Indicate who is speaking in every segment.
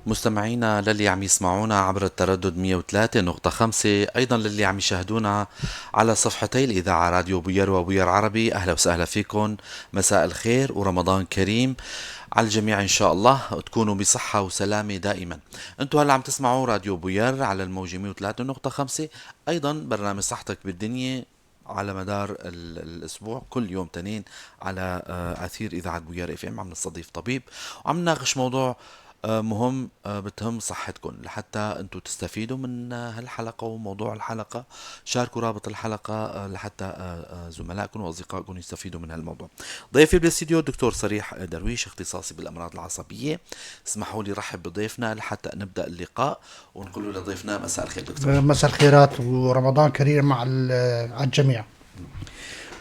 Speaker 1: مستمعينا للي عم يسمعونا عبر التردد 103.5، أيضا للي عم يشاهدونا على صفحتي الإذاعة راديو بوير وبوير عربي، أهلا وسهلا فيكم. مساء الخير ورمضان كريم على الجميع إن شاء الله، تكونوا بصحة وسلامة دائما. أنتم هلا عم تسمعوا راديو بوير على الموجة 103.5، أيضا برنامج صحتك بالدنيا على مدار الأسبوع كل يوم تنين على أثير إذاعة بوير FM. عم نستضيف طبيب وعم نناقش موضوع مهم بتهم صحتكم، لحتى انتم تستفيدوا من هالحلقة وموضوع الحلقة. شاركوا رابط الحلقة لحتى زملائكم وأصدقائكم يستفيدوا من هالموضوع. ضيفي بالاستديو الدكتور صريح درويش، اختصاصي بالأمراض العصبية. اسمحوا لي رحب بضيفنا لحتى نبدأ اللقاء ونقول له لضيفنا مساء الخير دكتور.
Speaker 2: مساء الخيرات ورمضان كريم مع الجميع.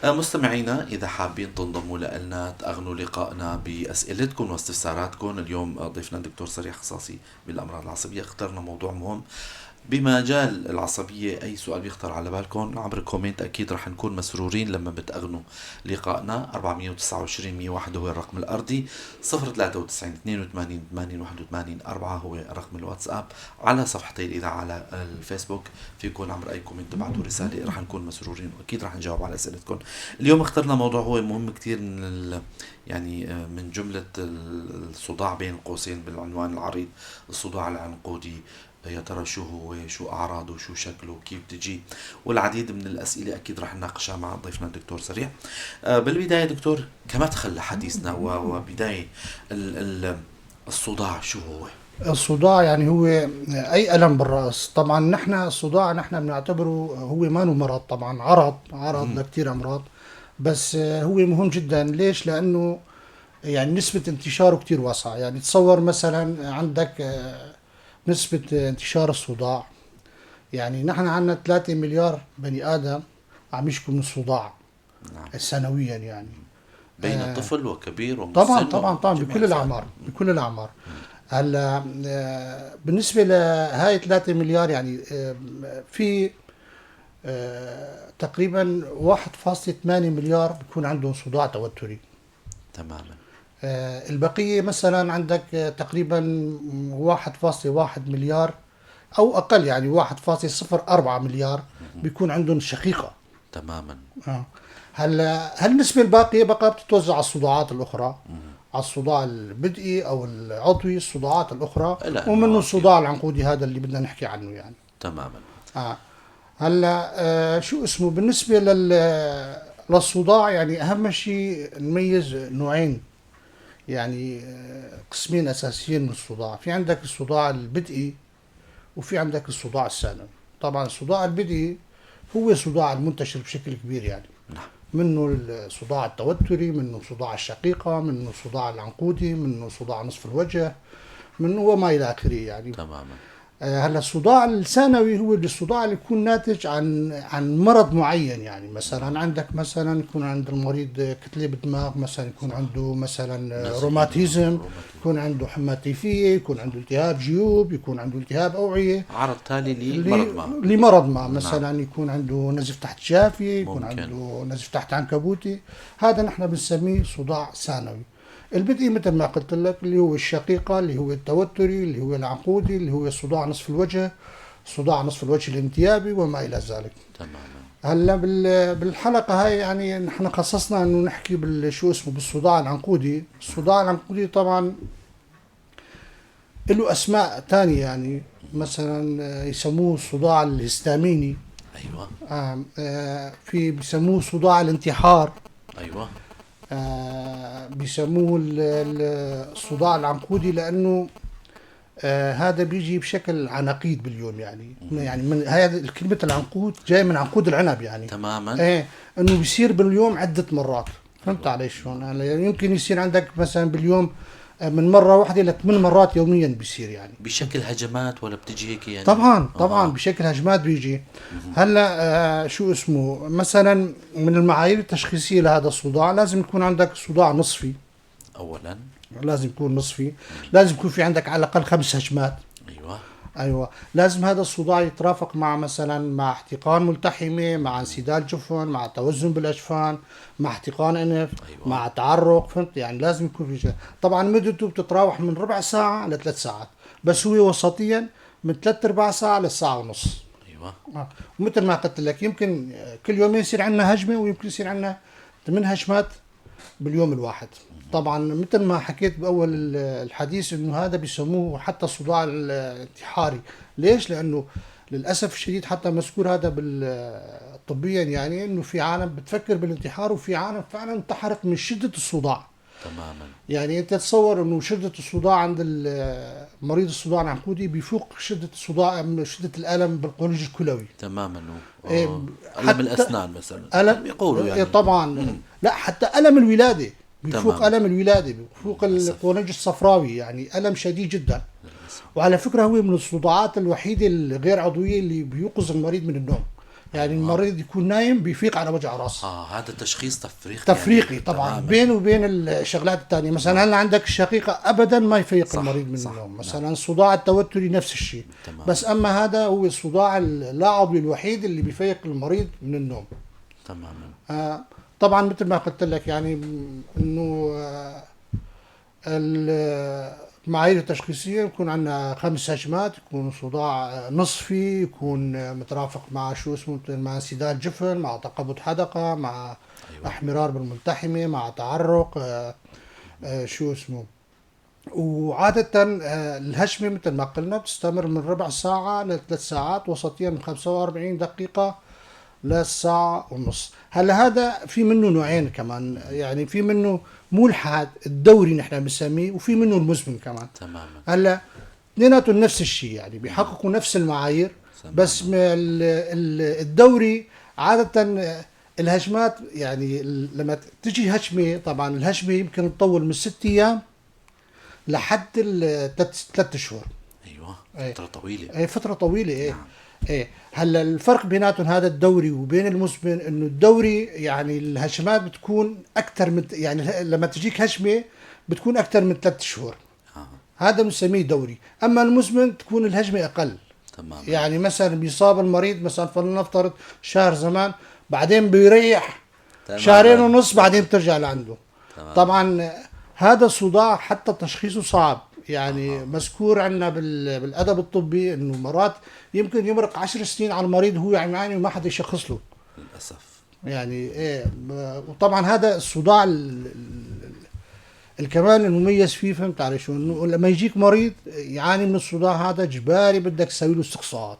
Speaker 1: مستمعينا إذا حابين تنضموا لنا تأغنوا لقائنا بأسئلتكم واستفساراتكم. اليوم ضيفنا الدكتور صريح اختصاصي بالأمراض العصبية، اخترنا موضوع مهم بمجال العصبية. أي سؤال بيخطر على بالكم عبر comment أكيد رح نكون مسرورين لما بتأغنوا لقائنا. 429 101 هو الرقم الأرضي، 093 82 80 81 4 هو رقم الواتساب. على صفحتي الإذاعة على الفيسبوك فيكم عبر أي comment تبعتوا رسالة، رح نكون مسرورين وأكيد رح نجاوب على أسئلتكم. اليوم اخترنا موضوع هو مهم كتير من يعني من جملة الصداع بين قوسين بالعنوان العريض، الصداع العنقودي. يا ترى شو هو، شو أعراضه، شو شكله، كيف تجي، والعديد من الأسئلة أكيد رح نناقشها مع ضيفنا الدكتور صريح. بالبداية دكتور، كمدخل لحديثنا وبداية الصداع شو هو؟
Speaker 2: الصداع يعني هو أي ألم بالرأس. طبعا نحن الصداع نحن بنعتبره هو ما مرض، طبعا عرض لكثير أمراض، بس هو مهم جدا. ليش؟ لأنه يعني نسبة انتشاره كثير واسعة. يعني تصور مثلا عندك نسبة انتشار الصداع، يعني نحن عندنا 3 مليار بني آدم عم يشكوا من الصداع. نعم. سنويا يعني
Speaker 1: بين طفل وكبير ومسن.
Speaker 2: طبعا طبعا طبعا بكل الأعمار، بكل الأعمار. هلا بالنسبة لهاي 3 مليار يعني في تقريبا 1.8 مليار بيكون عندهم صداع توتري.
Speaker 1: تماما.
Speaker 2: البقية مثلا عندك تقريبا 1.1 مليار أو أقل، يعني 1.04 مليار بيكون عندهم شقيقة.
Speaker 1: تماما.
Speaker 2: هلا هالنسبة الباقية بقى بتتوزع على الصداعات الأخرى، على الصداع البدئي أو العضوي، الصداعات الأخرى، ومنه الصداع العنقودي هذا اللي بدنا نحكي عنه يعني.
Speaker 1: تماما.
Speaker 2: هلا شو اسمه بالنسبة للصداع، يعني أهم شيء نميز نوعين، يعني قسمين أساسيين من الصداع. في عندك الصداع البدئي وفي عندك الصداع الثانوي. طبعا الصداع البدئي هو الصداع المنتشر بشكل كبير، يعني منه الصداع التوتري، منه صداع الشقيقة، منه الصداع العنقودي، منه صداع نصف الوجه، منه وما إلى آخره يعني.
Speaker 1: تماما.
Speaker 2: هلا الصداع الثانوي هو الصداع اللي يكون ناتج عن مرض معين، يعني مثلا عندك مثلا يكون عند المريض كتلة بالدماغ، مثلا يكون عنده مثلا روماتيزم، يكون عنده حمى تيفية، يكون عنده التهاب جيوب، يكون عنده التهاب أوعية،
Speaker 1: عرض تالي لمرض ما،
Speaker 2: لمرض ما مثلا. نعم. يكون عنده نزف تحت شافية، يكون ممكن عنده نزف تحت عنكبوتي. هذا نحن بنسميه صداع ثانوي. البدئي مثل ما قلت لك اللي هو الشقيقة، اللي هو التوتري، اللي هو العنقودي، اللي هو صداع نصف الوجه، صداع نصف الوجه الانتيابي وما إلى ذلك.
Speaker 1: تماما.
Speaker 2: هلا بالحلقة هاي يعني نحن خصصنا انه نحكي بالشو اسمه بالصداع العنقودي. الصداع العنقودي طبعا له أسماء ثانية، يعني مثلا يسموه الصداع الهستاميني.
Speaker 1: ايوه.
Speaker 2: في بيسموه صداع الانتحار.
Speaker 1: ايوه.
Speaker 2: بيسموه الصداع العنقودي لأنه هذا بيجي بشكل عناقيد باليوم، يعني يعني من هذا كلمة العنقود جاي من عنقود العنب يعني.
Speaker 1: تماما.
Speaker 2: انه بيصير باليوم عدة مرات. فهمت علي شلون؟ يعني يمكن يصير عندك مثلا باليوم من مرة واحدة لثمان مرات يوميا بيصير، يعني
Speaker 1: بشكل هجمات ولا بتجي هيك يعني؟
Speaker 2: طبعا طبعا بشكل هجمات بيجي. هلا شو اسمه مثلا من المعايير التشخيصية لهذا الصداع لازم يكون عندك صداع نصفي
Speaker 1: اولا،
Speaker 2: لازم يكون نصفي، لازم يكون في عندك على الاقل 5 هجمات.
Speaker 1: ايوه.
Speaker 2: ايوه، لازم هذا الصداع يترافق مع مثلا مع احتقان ملتحمه، مع انسداد جفن، مع توزن بالاجفان، مع احتقان انف.
Speaker 1: أيوة.
Speaker 2: مع تعرق، فهمت؟ يعني لازم يكون في شيء. طبعا مدته بتتراوح من ربع ساعة لثلاث ساعات، بس هو وسطيا من 3/4 ساعة لساعة ونص.
Speaker 1: ايوه.
Speaker 2: ومثل ما قلت لك يمكن كل يومين يصير عندنا هجمة، ويمكن يصير عندنا 8 هجمات باليوم الواحد. طبعا مثل ما حكيت باول الحديث انه هذا بيسموه حتى الصداع الانتحاري. ليش؟ لانه للاسف الشديد حتى مذكور هذا طبيا، يعني انه في عالم بتفكر بالانتحار، وفي عالم فعلا انتحرت من شده الصداع.
Speaker 1: تماما.
Speaker 2: يعني انت تصور انه شده الصداع عند مريض الصداع العنقودي بيفوق شده الصداع، شده الالم بالقولنج الكلوي.
Speaker 1: تماما.
Speaker 2: إيه،
Speaker 1: الم
Speaker 2: حتى
Speaker 1: الاسنان مثلا
Speaker 2: الم
Speaker 1: بيقولوا
Speaker 2: إيه
Speaker 1: يعني.
Speaker 2: طبعا. لا، حتى الم الولادة بيفوق.
Speaker 1: تمام.
Speaker 2: الم الولادة بيفوق
Speaker 1: للأسف.
Speaker 2: القولنج الصفراوي، يعني الم شديد جدا.
Speaker 1: للأسف.
Speaker 2: وعلى فكرة هو من الصداعات الوحيدة الغير عضوية اللي بيوقظ المريض من النوم. يعني المريض يكون نايم بيفيق على وجع راس.
Speaker 1: هذا تشخيص تفريقي.
Speaker 2: تفريقي
Speaker 1: يعني.
Speaker 2: طبعا.
Speaker 1: تماماً.
Speaker 2: بينه وبين الشغلات الثانية، مثلا هلا عندك الشقيقة ابدا ما يفيق المريض من النوم، مثلا الصداع التوتري نفس الشيء. بس اما هذا هو الصداع اللا عضوي الوحيد اللي بيفيق المريض من النوم.
Speaker 1: تماما.
Speaker 2: طبعا مثل ما قلت لك يعني انه المعايير التشخيصية يكون عندنا 5 هجمات، يكون صداع نصفي، يكون مترافق مع شو اسمه، مع انسداد جفن، مع تقبض حدقة، مع احمرار بالملتحمة، مع تعرق، شو اسمه. وعادة الهجمة مثل ما قلنا بتستمر من ربع ساعة لثلاث ساعات، وسطيا من 45 دقيقة لساعة ونص. هلا هذا في منه نوعين كمان، يعني في منه مو الحاد الدوري نحن بنسميه، وفي منه المزمن كمان.
Speaker 1: تماما.
Speaker 2: هلا اثنيناتهم نفس الشيء، يعني بيحققوا نفس المعايير. بس الدوري عادة الهجمات، يعني لما تجي هجمة، طبعا الهجمة يمكن تطول من 6 أيام لحد 3 شهور.
Speaker 1: ايوه.
Speaker 2: إيه.
Speaker 1: فترة طويلة.
Speaker 2: ايه، فترة طويلة. ايه.
Speaker 1: نعم.
Speaker 2: ايه. هلا الفرق بيناتهم هذا الدوري وبين المزمن انه الدوري يعني الهجمات بتكون اكثر من، يعني لما تجيك هجمة بتكون اكثر من 3 شهور. هذا بنسميه دوري. اما المزمن تكون الهجمة اقل.
Speaker 1: تماما.
Speaker 2: يعني مثلا بيصاب المريض مثلا فلنفترض شهر زمان، بعدين بيريح شهرين ونص، بعدين بترجع لعنده. طبعا هذا الصداع حتى تشخيصه صعب، يعني مذكور عندنا بالادب الطبي انه مرات يمكن يمرق 10 سنين على المريض وهو عم يعاني وما حدا يشخص له.
Speaker 1: للاسف.
Speaker 2: يعني ايه. وطبعا هذا الصداع الكمان المميز فيه، فهمت علي شو؟ انه لما يجيك مريض يعاني من الصداع هذا اجباري بدك تسوي له استقصاءات.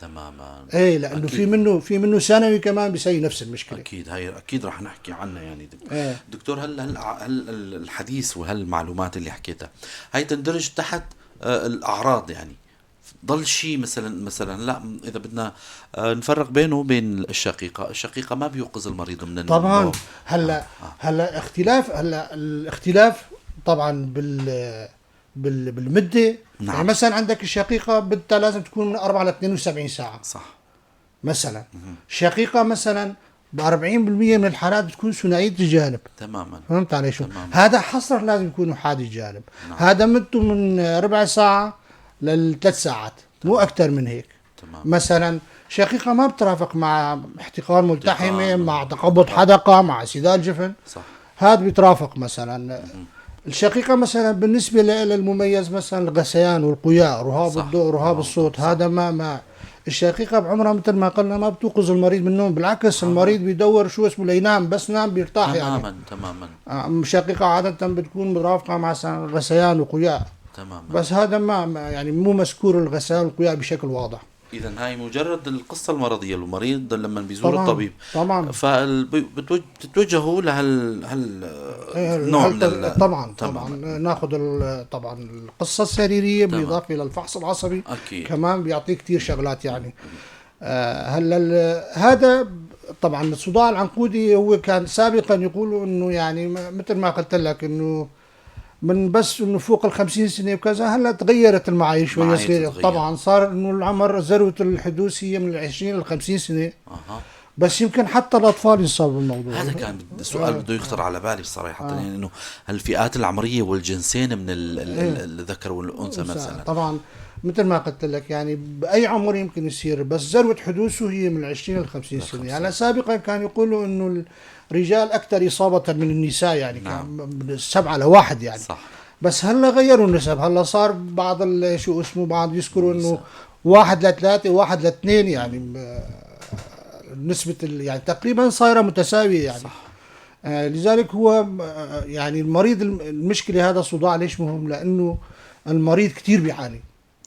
Speaker 1: تماما.
Speaker 2: ايه، لانه
Speaker 1: أكيد.
Speaker 2: في منه ثانوي كمان بيسوي نفس المشكلة.
Speaker 1: اكيد، هاي اكيد رح نحكي عنها يعني دكتور.
Speaker 2: إيه.
Speaker 1: دكتور، هل الحديث وهالمعلومات اللي حكيتها هاي تندرج تحت الاعراض؟ يعني ضل شيء مثلا لا، اذا بدنا نفرق بينه وبين الشقيقة، الشقيقة ما بيوقظ المريض من النوم.
Speaker 2: طبعا. هلا هلا اختلاف، هلا الاختلاف طبعا بالمده. يعني مثلا عندك الشقيقة بدها لازم تكون من 4 ل 72 ساعة. مثلا الشقيقة مثلا ب 40% من الحالات بتكون ثنائية الجانب. فهمت علي شو؟ هذا حصر لازم يكون احادي الجانب. هذا مدته من ربع ساعة للثلاث ساعات، مو اكثر من هيك. مثلا شقيقة ما بترافق مع احتقان ملتحمة، مع تقبض حدقة، مع انسداد جفن. هذا بيترافق مثلا. الشقيقة مثلا بالنسبة للمميز مثلا الغثيان والقياء، رهاب الضوء، رهاب الصوت. هذا ما الشقيقة بعمرها مثل ما قلنا ما بتوقظ المريض من النوم، بالعكس المريض بيدور شو اسمه لينام، بس نام بيرتاح يعني.
Speaker 1: تماما تماما.
Speaker 2: الشقيقة عادة بتكون مرافقة مع غثيان وقياء. بس هذا ما يعني مو مذكور الغثيان والقياء بشكل واضح.
Speaker 1: اذا هاي مجرد القصة المرضية، المريض لما بيزور الطبيب فبتتوجهوا لهال هال
Speaker 2: إيه،
Speaker 1: نوع من
Speaker 2: طبعا. طبعا ناخذ طبعا القصة السريرية بالاضافة الى الفحص العصبي. كمان بيعطيك كثير شغلات يعني. هلا هذا طبعا الصداع العنقودي هو كان سابقا يقولوا انه يعني مثل ما قلت لك انه من بس انه فوق 50 سنة وكذا. هلا تغيرت المعايير شوي
Speaker 1: المعايير
Speaker 2: صغيره.
Speaker 1: تتغير.
Speaker 2: طبعا صار انه العمر ذروة الحدوث هي من 20 ل 50 سنه. بس يمكن حتى الاطفال ينصابوا بالموضوع.
Speaker 1: هذا كان سؤال بده يخطر على بالي بصراحة، يعني انه هالفئات العمرية والجنسين من الذكر والانثى مثلا.
Speaker 2: طبعا مثل ما قلت لك يعني باي عمر يمكن يصير، بس ذروة حدوثه هي من 20 ل 50 سنة. يعني سابقا كان يقولوا انه الرجال اكثر اصابه من النساء، يعني نعم. كان 7-1 يعني.
Speaker 1: صح.
Speaker 2: بس هلا غيروا النسب، هلا صار بعض شو اسمه بعض يذكروا انه 1-3 1-2، يعني نسبة يعني تقريبا صايرة متساوية يعني.
Speaker 1: صح.
Speaker 2: لذلك هو يعني المريض، المشكلة هذا الصداع ليش مهم؟ لأنه المريض كتير بيعاني،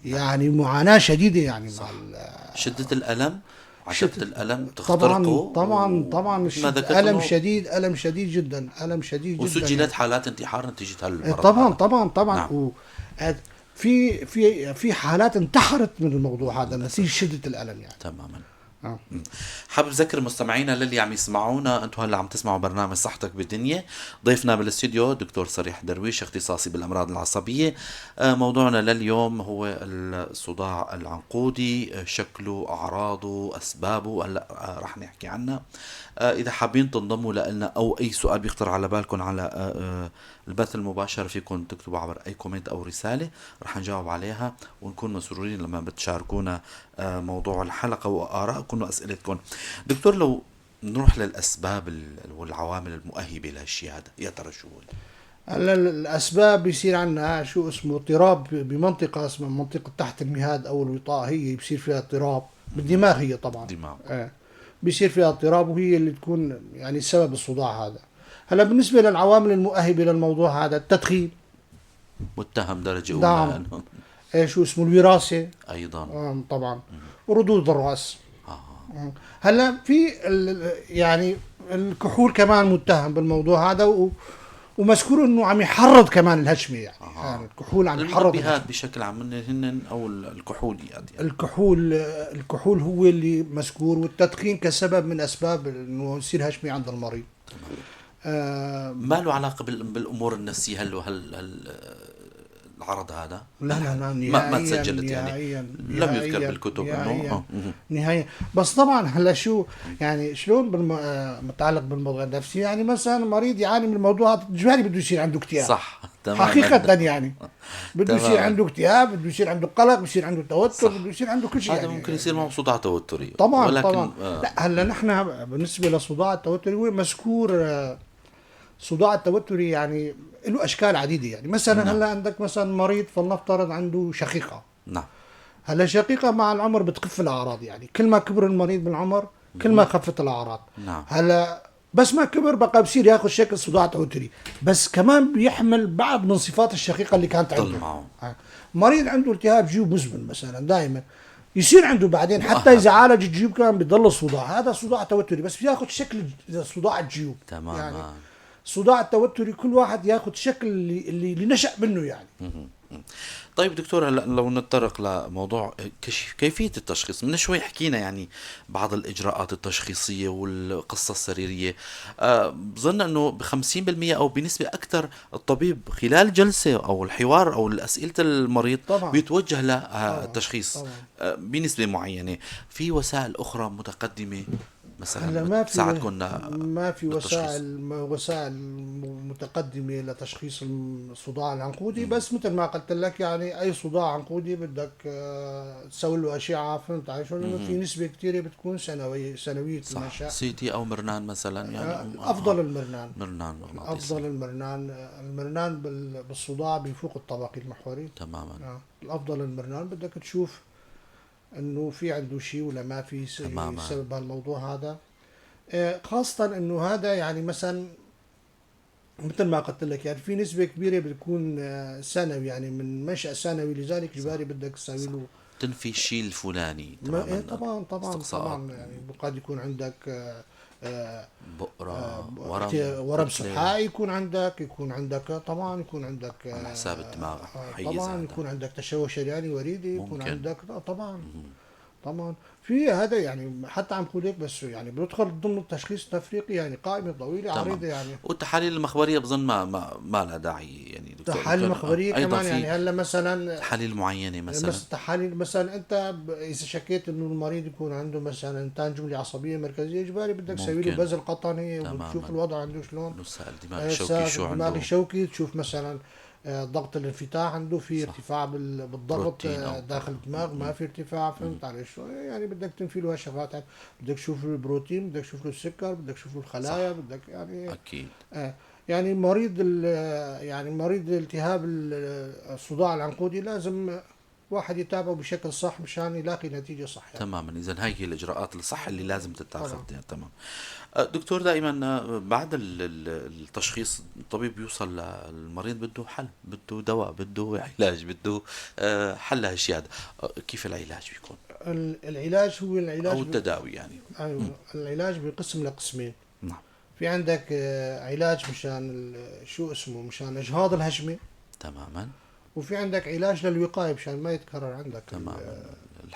Speaker 2: يعني معاناة شديدة يعني.
Speaker 1: صح. مع شدة الألم، عشدة الألم تخترقه.
Speaker 2: طبعا طبعا ألم شديد، ألم شديد جدا، ألم شديد جدا.
Speaker 1: وسجلت يعني حالات انتحار نتيجة هالمرض.
Speaker 2: طبعا طبعا طبعا.
Speaker 1: نعم.
Speaker 2: في في في حالات انتحرت من الموضوع هذا نتيجة شدة الألم يعني.
Speaker 1: تماما. حابب ذكر مستمعينا للي عم يسمعونا، انتم هلا عم تسمعوا برنامج صحتك بالدنيا، ضيفنا بالاستديو دكتور صريح درويش اختصاصي بالامراض العصبية. موضوعنا لليوم هو الصداع العنقودي، شكله، اعراضه، اسبابه، هلا رح نحكي عنها. اذا حابين تنضموا لنا او اي سؤال بيخطر على بالكم على البث المباشر، فيكم تكتبوا عبر اي comment او رسالة رح نجاوب عليها، ونكون مسرورين لما بتشاركونا موضوع الحلقة وارائكم واسئلتكم. دكتور، لو نروح للاسباب والعوامل المؤهبه لهالشيء هذا، يا ترى شو هو؟
Speaker 2: هلا الاسباب بيصير عندنا شو اسمه اضطراب بمنطقة اسمها منطقة تحت المهاد او الوطاء، هي بصير فيها اضطراب بالدماغ، هي طبعا
Speaker 1: دماغ.
Speaker 2: بيصير فيها اضطراب، وهي اللي تكون يعني سبب الصداع هذا. هلا بالنسبة للعوامل المؤهبه للموضوع هذا، التدخين
Speaker 1: متهم درجه اولى.
Speaker 2: نعم. شو اسمه الوراثة
Speaker 1: ايضا.
Speaker 2: طبعا. وردود الراس. هلا في يعني الكحول كمان متهم بالموضوع هذا، ومذكور انه عم يحرض كمان الهشمه يعني. يعني الكحول عم يحرض
Speaker 1: المنبهات بشكل عام هن او الكحوليات يعني.
Speaker 2: الكحول هو اللي مذكور، والتدخين كسبب من اسباب انه يصير هشمه عند المريض.
Speaker 1: ما له علاقة بالامور النفسية؟ هل العرض هذا؟
Speaker 2: لا لا لا، نهائيا
Speaker 1: ما تسجلت يعني، لم يذكر بالكتب انه
Speaker 2: نهائيا. بس طبعا هلا شو يعني شلون متعلق بالموضوع النفسي؟ يعني مثلا مريض يعاني من الموضوع هذا اجباري بده يصير عنده اكتئاب.
Speaker 1: صح، تماما.
Speaker 2: حقيقة يعني بده يصير عنده اكتئاب، بده يصير عنده قلق، بده يصير عنده توتر، بده يصير عنده كل شيء.
Speaker 1: هذا يعني ممكن يصير معه صداع توتري.
Speaker 2: طبعا ولكن طبعا. لا هلا نحن بالنسبة للصداع التوتري هو مذكور، صداع التوتري يعني له اشكال عديدة يعني. مثلا
Speaker 1: نعم.
Speaker 2: هلا عندك مثلا مريض فلنفترض عنده شقيقه.
Speaker 1: نعم.
Speaker 2: هلا شقيقه مع العمر بتخف الاعراض، يعني كل ما كبر المريض بالعمر كل ما خفت الاعراض.
Speaker 1: نعم.
Speaker 2: هلا بس ما كبر بقى بصير ياخذ شكل صداع توتري، بس كمان بيحمل بعض من صفات الشقيقة اللي كانت عنده. مريض عنده التهاب جيوب مزمن مثلا دائما يصير عنده بعدين حتى اذا عالج الجيوب كمان بيضل الصداع، هذا صداع توتري بس بياخذ شكل صداع الجيوب.
Speaker 1: تماما.
Speaker 2: يعني صداع التوتري كل واحد ياخذ شكل اللي نشأ منه يعني.
Speaker 1: طيب دكتور، هلا لو نتطرق لموضوع كيفية التشخيص، من شوي حكينا يعني بعض الإجراءات التشخيصية والقصة السريرية. بظن أنه ب50% أو بنسبة أكثر الطبيب خلال جلسة أو الحوار أو أسئلة المريض
Speaker 2: طبعا
Speaker 1: بيتوجه للتشخيص بنسبة معينة. في وسائل أخرى متقدمة مثلا
Speaker 2: ما
Speaker 1: تساعدكم؟
Speaker 2: ما في وسائل متقدمة لتشخيص الصداع العنقودي، بس مثل ما قلت لك يعني اي صداع عنقودي بدك تسوي له اشعه، فهمت علي شو؟ لانه في نسبه كثيرة بتكون سنوية المنشأ،
Speaker 1: CT او مرنان مثلا يعني.
Speaker 2: افضل المرنان.
Speaker 1: مرنان
Speaker 2: افضل المرنان بالصداع بيفوق الطبقي المحوري.
Speaker 1: تماما.
Speaker 2: الافضل المرنان، بدك تشوف انه في عنده شيء ولا ما في سبب هالموضوع هذا، خاصة انه هذا يعني مثلا مثل ما قلت لك يعني في نسبة كبيرة بتكون ثانوي، يعني من منشأ ثانوي، لذلك اجباري بدك تسوي له
Speaker 1: تنفي الشيء الفلاني.
Speaker 2: تماما. طبعا طبعا طبعا، يعني قد يكون عندك
Speaker 1: بؤرة،
Speaker 2: ورم سحائي، يكون عندك طبعا، يكون عندك
Speaker 1: على حساب الدماغ
Speaker 2: طبعا، يكون عندك تشوه شرياني وريدي، يكون عندك طبعا طبعا في هذا يعني. حتى عم بقول لك بس يعني بندخل ضمن التشخيص التفريقي يعني قائمة طويلة عريضة يعني.
Speaker 1: والتحاليل المخبرية بظن ما لها داعي يعني. دكتور؟
Speaker 2: تحاليل مخبريه كمان يعني هلا مثلا
Speaker 1: تحاليل معينة مثلا،
Speaker 2: تحاليل مثلا انت اذا شكيت انه المريض يكون عنده مثلا انتان جملة عصبية مركزية، اجباري بدك تسوي له بزل قطني وتشوف الوضع عنده شلون،
Speaker 1: نص الدماغ الشوكي شو عنده،
Speaker 2: الدماغ الشوكي تشوف مثلا ضغط الانفتاح عنده في ارتفاع بالضغط داخل الدماغ، ما في ارتفاع، فهمت علي شو يعني؟ بدك تنفي له هالشغلات، يعني بدك تشوف البروتين، بدك تشوف له السكر، بدك تشوف له الخلايا، بدك يعني
Speaker 1: اكيد
Speaker 2: يعني مريض يعني مريض التهاب الصداع العنقودي لازم واحد يتابعه بشكل صح مشان يلاقي نتيجة صح يعني.
Speaker 1: تماما، اذا هاي هي الاجراءات الصح اللي لازم تتاخذ. تمام دكتور، دائما بعد التشخيص الطبيب بيوصل للمريض بده حل، بده دواء، بده علاج، بده حل لهالشيء هذا، كيف العلاج بيكون؟
Speaker 2: العلاج هو العلاج
Speaker 1: او التداوي يعني.
Speaker 2: ايوه، العلاج بينقسم لقسمين.
Speaker 1: نعم.
Speaker 2: في عندك علاج مشان شو اسمه، مشان اجهاض الهجمة.
Speaker 1: تماما.
Speaker 2: وفي عندك علاج للوقايه مشان ما يتكرر عندك.
Speaker 1: تماما.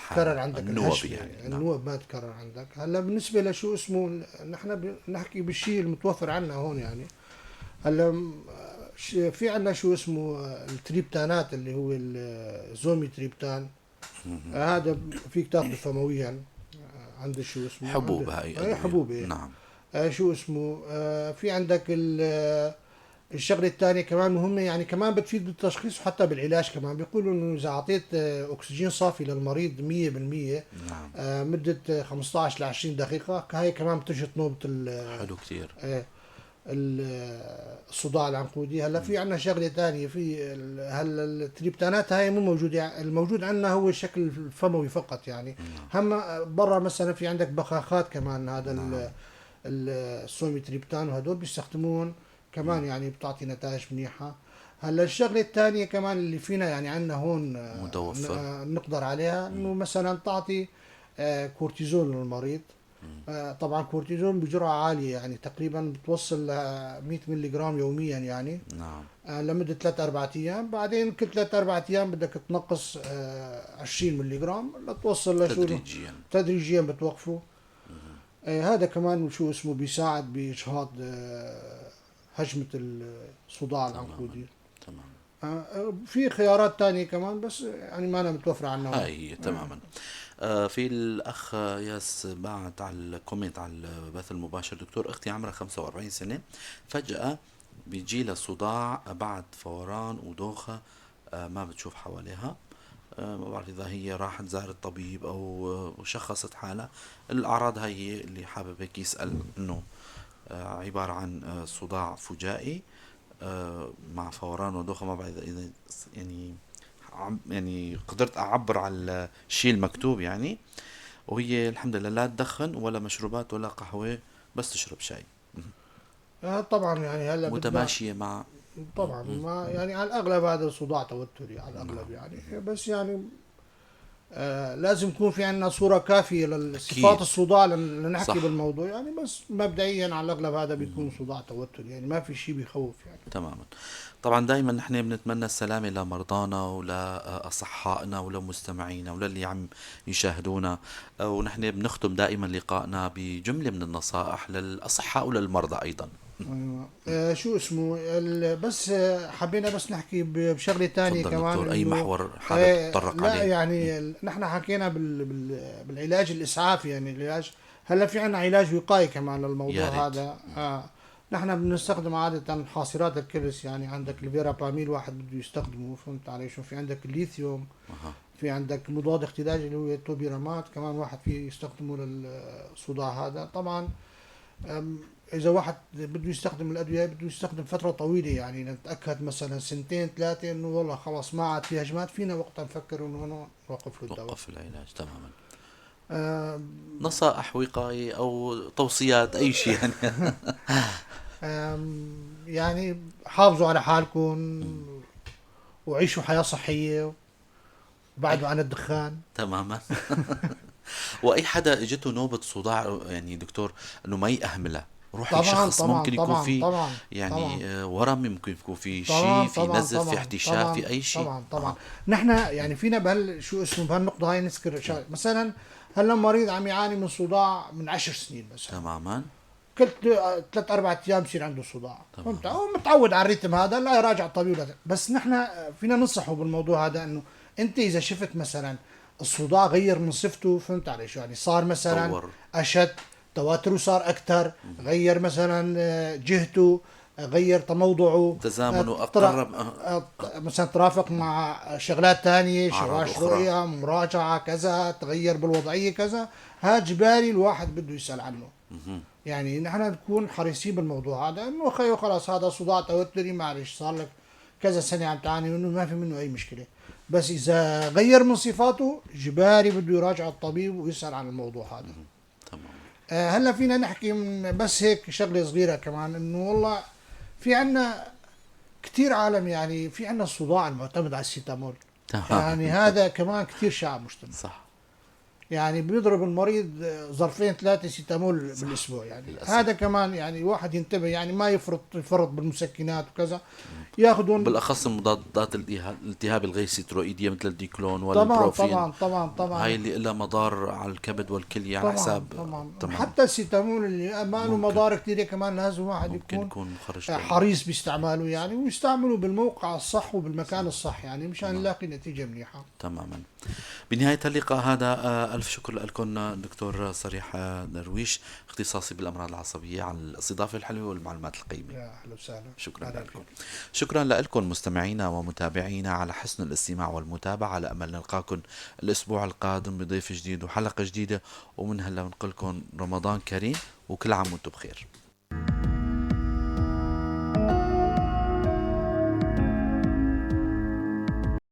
Speaker 2: تكرر عندك النوب يعني. النوب ما تكرر عندك. هلا بالنسبة لشو اسمه، نحن بنحكي بالشيء المتوفر عندنا هون يعني. هلا في عندنا شو اسمه التريبتانات اللي هو الزومي تريبتان، هذا فيك تاخذه فمويا عند شو اسمه
Speaker 1: حبوب، هاي
Speaker 2: حبوب.
Speaker 1: نعم.
Speaker 2: شو اسمه في عندك الشغلة الثانية كمان مهمة يعني، كمان بتفيد بالتشخيص وحتى بالعلاج كمان. بيقولوا انه اذا اعطيت اكسجين صافي للمريض 100%،
Speaker 1: نعم،
Speaker 2: مده 15 ل 20 دقيقة، هاي كمان بتجي نوبه
Speaker 1: حلو كثير
Speaker 2: الصداع العنقودي. هلا في عندنا شغله ثانية في هلا التريبتانات هاي مو موجودة، الموجود عندنا هو الشكل الفموي فقط يعني. هم برا مثلا في عندك بخاخات كمان، هذا
Speaker 1: نعم.
Speaker 2: السومي تريبتان وهدول بيستخدمون كمان يعني بتعطي نتائج منيحة. هلا الشغلة الثانية كمان اللي فينا يعني عندنا هون
Speaker 1: متوفر
Speaker 2: نقدر عليها، انه مثلا تعطي كورتيزون للمريض. طبعا كورتيزون بجرعه عالية يعني تقريبا بتوصل ل 100 ملي جرام يوميا يعني.
Speaker 1: نعم.
Speaker 2: لمدة 3-4 ايام، بعدين كل 3-4 ايام بدك تنقص 20 ملي جرام لتوصل لشو
Speaker 1: تدريجيا،
Speaker 2: تدريجيا بتوقفه. هذا كمان شو اسمه بيساعد باجهاض هجمة الصداع العنقودي.
Speaker 1: تمام.
Speaker 2: في خيارات تانية كمان بس يعني ما أنا متوفرة عنا.
Speaker 1: هاي هي تماما. في الأخ ياس بعت على ال comment على البث المباشر، دكتور أختي عمرها 45 سنة، فجأة بيجي لها صداع بعد فوران ودوخة، ما بتشوف حواليها، ما بعرف إذا هي راحت زارت طبيب أو شخصت حالها. الأعراض هاي هي اللي حابب هيك يسأل، إنه عبارة عن صداع فجائي مع فوران ودوخة، ما بعرف إذا يعني قدرت أعبر على الشيء المكتوب يعني. وهي الحمد لله لا تدخن ولا مشروبات ولا قهوة، بس تشرب شاي.
Speaker 2: طبعا يعني هلا
Speaker 1: متماشية مع
Speaker 2: طبعا ما يعني على الأغلب هذا صداع توتري على الأغلب يعني، بس يعني لازم يكون في عندنا صورة كافية لصفات الصداع لنحكي
Speaker 1: صح.
Speaker 2: بالموضوع يعني، بس مبدئيا على الأغلب هذا بيكون صداع توتري يعني، ما في شيء بيخوف يعني.
Speaker 1: تماما. طبعا دائما نحن بنتمنى السلامة لمرضانا ولأصحائنا ولمستمعينا وللي عم يشاهدونا، ونحن بنختم دائما لقائنا بجملة من النصائح للأصحاء وللمرضى أيضا.
Speaker 2: أيوة. شو اسمه بس حبينا بس نحكي بشغله ثانية كمان.
Speaker 1: دكتور، اي محور حابب تتطرق عليه؟
Speaker 2: لا يعني نحن حكينا بالعلاج الاسعافي يعني العلاج. هلا في عندنا علاج وقائي كمان للموضوع هذا. نحن بنستخدم عادة حاصرات الكبس يعني، عندك الفيراباميل واحد بده يستخدمه، فهمت علي شو؟ في عندك الليثيوم، في عندك مضاد اختلاج اللي هو التوبيرامات كمان واحد فيه يستخدمه للصداع هذا. طبعا إذا واحد بده يستخدم الأدوية بده يستخدم فترة طويلة يعني، نتأكد مثلا 2-3 إنه والله خلاص ما عاد في هجمات، فينا وقتها نفكر إنه نوقف له الدواء.
Speaker 1: نوقف العلاج تماما. نصائح وقائية أو توصيات أي شيء يعني.
Speaker 2: يعني حافظوا على حالكم وعيشوا حياة صحية وبعدوا عن الدخان.
Speaker 1: تماما. وأي حدا اجته نوبة صداع يعني دكتور إنه ما يأهملها، روح لشخص ممكن يكون في
Speaker 2: طبعاً
Speaker 1: يعني
Speaker 2: طبعاً
Speaker 1: ورم، ممكن يكون في شيء، في نزف، في احتشاء، في أي شيء.
Speaker 2: طبعا طبعا. نحن يعني فينا بهال شو اسمه بهالنقطة هاي نذكر مثلا هلا مريض عم يعاني من صداع من 10 سنين مثلا.
Speaker 1: تماما.
Speaker 2: كل 3 4 ايام بصير عنده صداع، فهمت؟ هو متعود على ال rythme هذا، لا يراجع الطبيب. بس نحن فينا ننصحه بالموضوع هذا، انه انت اذا شفت مثلا الصداع غير من صفته، فهمت علي شو يعني؟ صار مثلا
Speaker 1: طور.
Speaker 2: اشد، تواتره صار اكثر، غير مثلا جهته، غير تموضعه،
Speaker 1: تزامنه أقرب.
Speaker 2: مثلا ترافق مع شغلات ثانية،
Speaker 1: أعراض
Speaker 2: شواش
Speaker 1: أخرى.
Speaker 2: رؤية، مراجعة كذا، تغير بالوضعية كذا، هذا اجباري الواحد بده يسأل عنه. يعني نحن نكون حريصين بالموضوع هذا، انه خيو خلاص هذا صداع توتري، معلش صار لك كذا سنة عم تعاني منه، ما في منه اي مشكلة. بس اذا غير من صفاته جباري بده يراجع الطبيب ويسأل عن الموضوع هذا. هلا فينا نحكي من بس هيك شغله صغيرة كمان، انه والله في عنا كثير عالم، يعني في عنا الصداع المعتمد على السيتامول. يعني هذا كمان كثير شائع مجتمع. يعني بيضرب المريض ظرفين ثلاثة سيتامول بالاسبوع يعني.
Speaker 1: للأسف.
Speaker 2: هذا كمان يعني الواحد ينتبه، يعني ما يفرط بالمسكنات وكذا، ياخذون
Speaker 1: بالاخص مضادات الالتهاب الغير ستيرويديه مثل الديكلون
Speaker 2: طبعا
Speaker 1: والبروفين.
Speaker 2: طبعا.
Speaker 1: هاي اللي لها مضار على الكبد والكلية على حساب.
Speaker 2: طبعا.
Speaker 1: تمام.
Speaker 2: حتى السيتامول اللي ما له
Speaker 1: ممكن.
Speaker 2: مضار كثيرة كمان لازم واحد
Speaker 1: ممكن
Speaker 2: يكون
Speaker 1: يكون مخرج.
Speaker 2: حريص باستعماله يعني، ويستعمله بالموقع الصح وبالمكان الصح، يعني مشان نلاقي نتيجة منيحة.
Speaker 1: تماما. بنهاية اللقاء هذا ألف شكر لكم دكتور صريح درويش، اختصاصي بالأمراض العصبية، على الاستضافة الحلوة والمعلومات القيمة.
Speaker 2: يا أهلا وسهلا.
Speaker 1: شكرا
Speaker 2: أهلا
Speaker 1: لكم.
Speaker 2: فيك.
Speaker 1: شكرا لكم مستمعينا ومتابعينا على حسن الاستماع والمتابعة، على أمل نلقاكم الأسبوع القادم بضيف جديد وحلقة جديدة. ومن هلا بنقول لكم رمضان كريم وكل عام وانتم بخير.